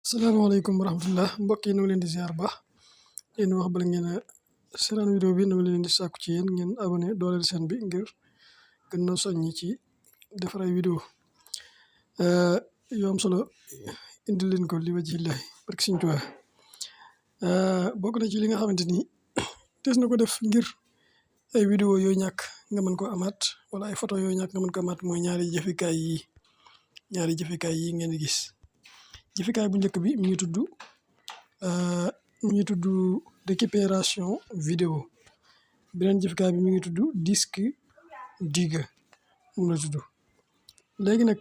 salaamaaleykum wa rahmatullah mbokk yi ñu ngi leen di ziar baax yéen wax bala ngeen a seetaan vidéo bi ñu ngi leen di sàkku ci yéen ngeen abonné dooleel chaîne bi ngir gën na soññi ci defar ay vidéo yu am solo indi leen ko li wajhillahi barke Sëriñ Tuubaa bokk na ci li nga xamante ni des na ko def ngir ay vidéo yooyu ñàkk nga mën ko amaat wala ay photo yooyu ñàkk nga mën ko amaat mooy ñaari jëfikaay yi ngeen di gis. jëfikaay bu njëkk bi mi ngi tudd récupération vidéo beneen jëfikaay bi mi ngi tudd disque digger moom la tudd. léegi nag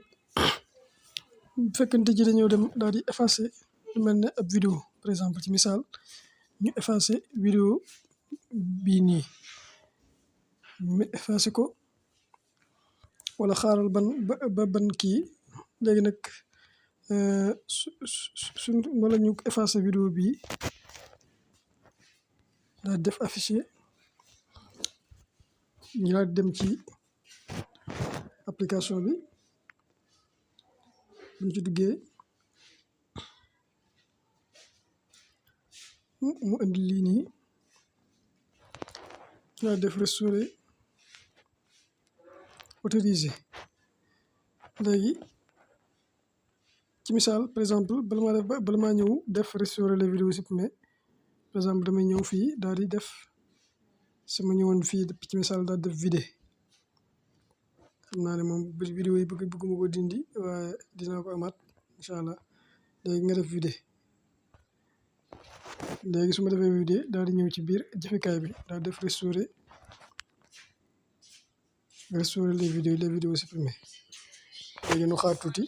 bu fekkente ji dañoo dem daal di effacer lu mel ne ab vidéo par exemple ci misaal ñu effacer vidéo bii nii mu effacer ko wala xaaral ban kii léegi nag suñ wala ñu effacer vidéo bi daal def afficher ñu daal dem ci application bi buñ ci duggee mu indi lii nii ñu daal def restaurer autoriser. léegi ci misaal par exemple bala maa ñëw def restaurer les vidéos supprimées par exemple damay ñëw fii daal di def sama ñëwoon fii ci misaal daal def vider xam naa ne moom vidéo yi bëgguma ko dindi waaye dinaa ko amaat incha allah. léegi nga def vider léegi su ma defee vider daal di ñëw ci biir jëfikaay bi daal def restaurer les vidéos supprimées léegi nu xaar tuuti.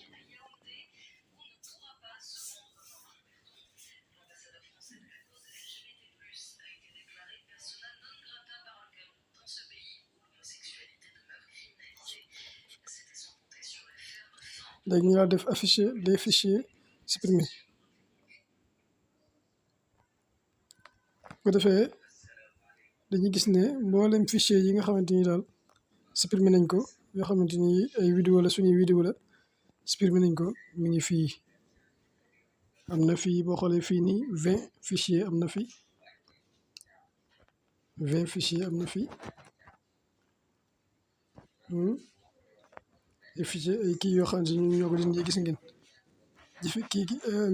léegi ñu daal def afficher les fichiers supprimés bu ko defee dañuy gis ne mboolem fichier yi nga xamante ni daal supprimé nañ ko yoo xamante ni ay vidéo la suñuy vidéo la supprimé nañ ko mi ngi fii. am na fii boo xoolee fii nii 20 fichiers am na fi 20 fichiers am na fi ay fichier ay kii yoo xamante ni ñoo ko dindi gis ngeen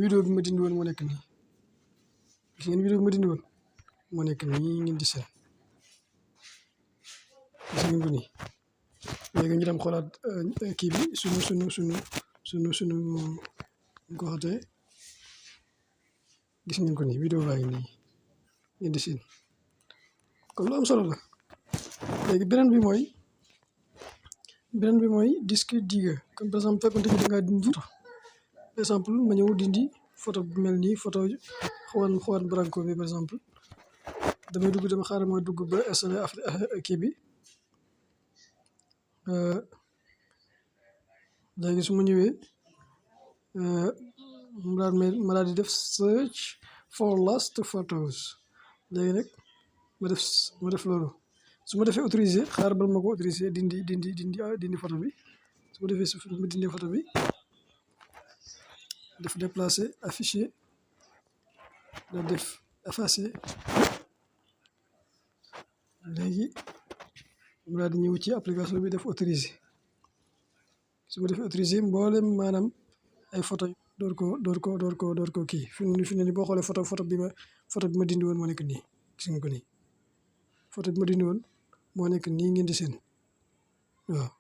vidéo bi ma dindi woon moo nekk nii gis ngeen vidéo bi ma dindi woon moo nekk nii ngeen di seen gis ngeen ko nii. léegi ñu dem xoolaat kii bi sunu ñu ko waxatee gis ngeen ko nii vidéo baa ngi nii ngeen di seen kon lu am solo la. léegi beneen bi mooy disque digger comme par exemple fekkonte ni da ngaa dindi photo par exemple ma ñëw dindi photo bu mel nii photo Juan Branco bi par exemple dama xaaral ma dugg ba installé kii bi léegi su ma ñëwee ma daal di def search for last photos léegi nag ma def loolu su ma defee autorisé xaar bal ma ko autorisé dindi photo bi su ma defee ma dindi photo bi def déplacer afficher da def effacer léegi mu daal di ñëw ci application bi def autorisé su ma defee autorisé mboolem maanaam ay photo door ko kii fi ne ni boo xoolee photo bi ma dindi woon moo nekk nii gis nga ko nii photo bi ma dindi woon moo nekk nii ngeen di seen waaw.